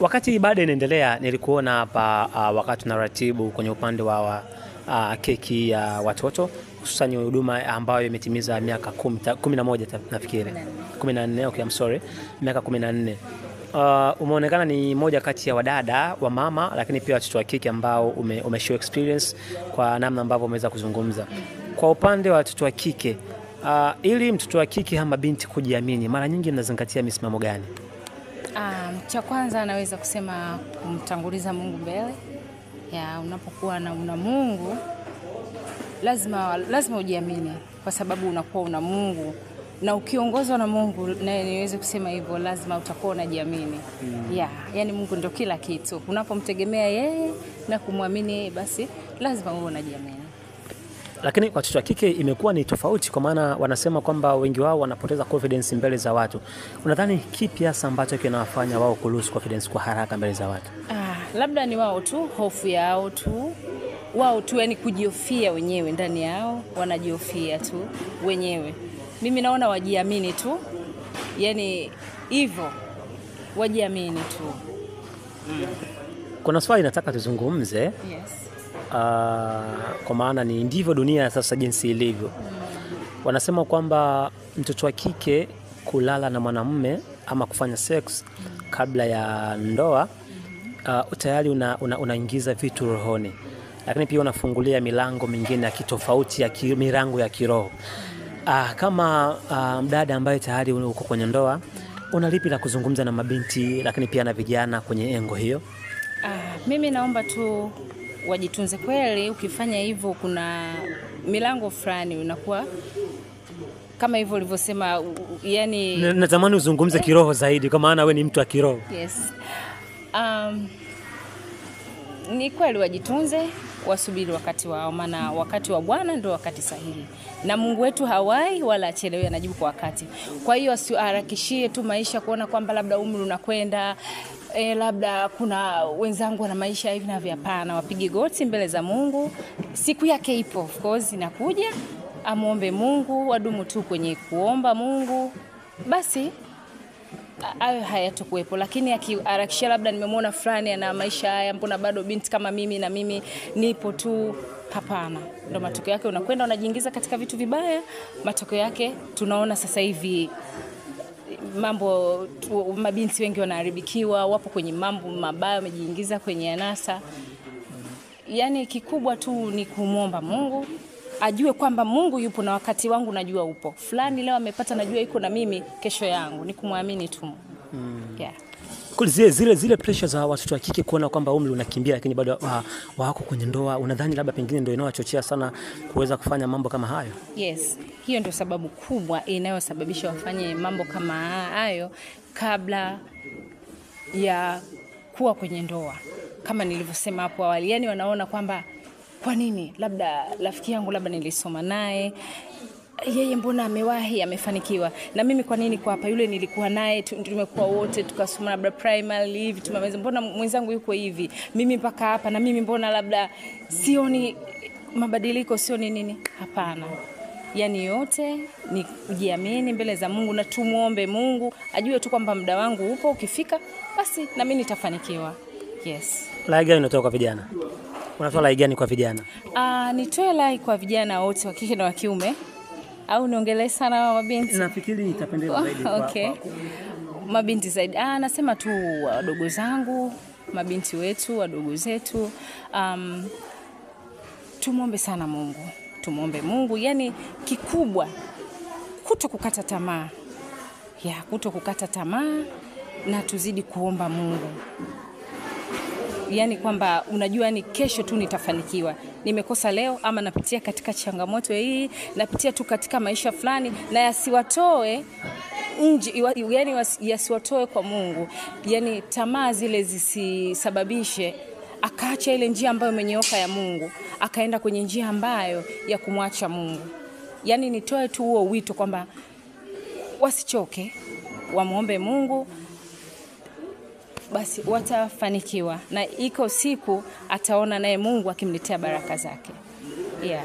Wakati ibada inaendelea nilikuona hapa wakati tunaratibu kwenye upande wa keki ya watoto, hususan huduma ambayo imetimiza miaka 11 nafikiri. 14, okay, I'm sorry. Miaka 14. Umeonekana ni moja kati ya wadada wa mama, lakini pia watoto wa kike ambao ume show experience kwa namna ambavyo umeweza kuzungumza. Kwa upande wa watoto wa kike, ili mtoto wa kike ama binti kujiamini, mara nyingi mnazingatia misimamo gani? Cha kwanza naweza kusema kumtanguliza Mungu mbele. Ya, unapokuwa na una Mungu lazima ujiamini, kwa sababu unakuwa una Mungu, na ukiongozwa na Mungu, na niweze kusema hivyo, lazima utakuwa unajiamini. Yeah, yani Mungu ndio kila kitu. Unapomtegemea yeye na kumwamini yeye, basi lazima uwe unajiamini. Lakini kwa watoto wa kike imekuwa ni tofauti, kwa maana wanasema kwamba wengi wao wanapoteza confidence mbele za watu. Unadhani kipi hasa ambacho kinawafanya wao ku lose confidence kwa haraka mbele za watu? Labda ni wao tu, hofu yao tu. Wao tu, yani kujihofia wenyewe ndani yao, wanajihofia tu wenyewe. Mimi naona wajiamini tu. Yani hivyo wajiamini tu. Kuna swali nataka tuzungumze. Yes. Kwa maana ni ndivyo dunia sasa jinsi ilivyo. Wanasema kwamba mtoto wa kike kulala na mwanamume ama kufanya sex kabla ya ndoa, tayari unaingiza vitu rohoni, lakini pia unafungulia milango mingine ya kitofauti ya milango ya kiroho. Kama mdada ambaye tayari uko kwenye ndoa, una lipi la kuzungumza na mabinti lakini pia na vijana kwenye engo hiyo? Mimi naomba tu wajitunze kweli. Ukifanya hivyo kuna milango fulani unakuwa kama hivyo ulivyosema, yani natamani uzungumze kiroho zaidi, kwa maana we ni mtu wa kiroho. Yes. Ni kweli wajitunze, wasubiri wakati wao, maana wakati wa Bwana ndio wakati sahihi. Na Mungu wetu hawai wala achelewi, anajibu kwa wakati. Kwa hiyo asiharakishie tu maisha kuona kwamba labda umri unakwenda, labda kuna wenzangu wana maisha hivi na hapana. Wapige goti mbele za Mungu. Siku yake ipo, of course inakuja. Amuombe Mungu, wadumu tu kwenye kuomba Mungu, basi hayo hayatakuwepo. Lakini akiharakisha labda nimemuona fulani ana maisha haya, mbona bado binti kama mimi na mimi nipo tu, hapana. Ndio matokeo yake unakwenda unajiingiza katika vitu vibaya. Matokeo yake tunaona sasa hivi mambo, mabinti wengi wanaharibikiwa, wapo kwenye mambo mabaya, wamejiingiza kwenye anasa. Yani kikubwa tu ni kumuomba Mungu, ajue kwamba Mungu yupo na wakati wangu najua upo. Fulani leo amepata, najua yuko na mimi kesho yangu, ni kumwamini tu. Yeah. Zile pressure za watoto wa kike kuona kwamba umri unakimbia lakini bado wako kwenye ndoa, unadhani labda pengine ndio inawachochea sana kuweza kufanya mambo kama hayo? Yes, hiyo ndio sababu kubwa inayosababisha wafanye mambo kama hayo kabla ya kuwa kwenye ndoa. Kama nilivyosema hapo awali, yani wanaona kwamba kwa nini labda rafiki yangu labda nilisoma naye, yeye mbona amewahi amefanikiwa, na mimi kwa nini kwa hapa? Yule nilikuwa naye tumekuwa wote tukasoma labda primary hivi tumemaliza, mbona mwenzangu yuko hivi, mimi mpaka hapa, na mimi mbona labda sioni mabadiliko, sioni nini? Hapana. Yani yote ni kujiamini mbele za Mungu, na tumuombe Mungu ajue tu kwamba muda wangu upo, ukifika basi na mimi nitafanikiwa. Yes. Lai gani unatoa kwa vijana? Unatoa lai gani kwa vijana? Nitoe lai kwa vijana wote wa kike na wa kiume, au niongelee sana mabinti? Nafikiri itapendeza zaidi kwa okay. Mabinti zaidi. Nasema tu wadogo zangu, mabinti wetu, wadogo zetu, tumuombe sana Mungu. Tumuombe Mungu, yani kikubwa kutokukata tamaa. Ya, kutokukata tamaa na tuzidi kuomba Mungu. Yani kwamba unajua ni kesho tu nitafanikiwa. Nimekosa leo ama napitia katika changamoto hii, napitia tu katika maisha fulani, na yasiwatoe nje, yani yasiwatoe kwa Mungu. Yani tamaa zile zisisababishe akaacha ile njia ambayo imenyooka ya Mungu, akaenda kwenye njia ambayo ya kumwacha Mungu. Yani nitoe tu huo wito kwamba wasichoke, wamuombe Mungu, basi watafanikiwa, na iko siku ataona naye Mungu akimletea baraka zake. Yeah.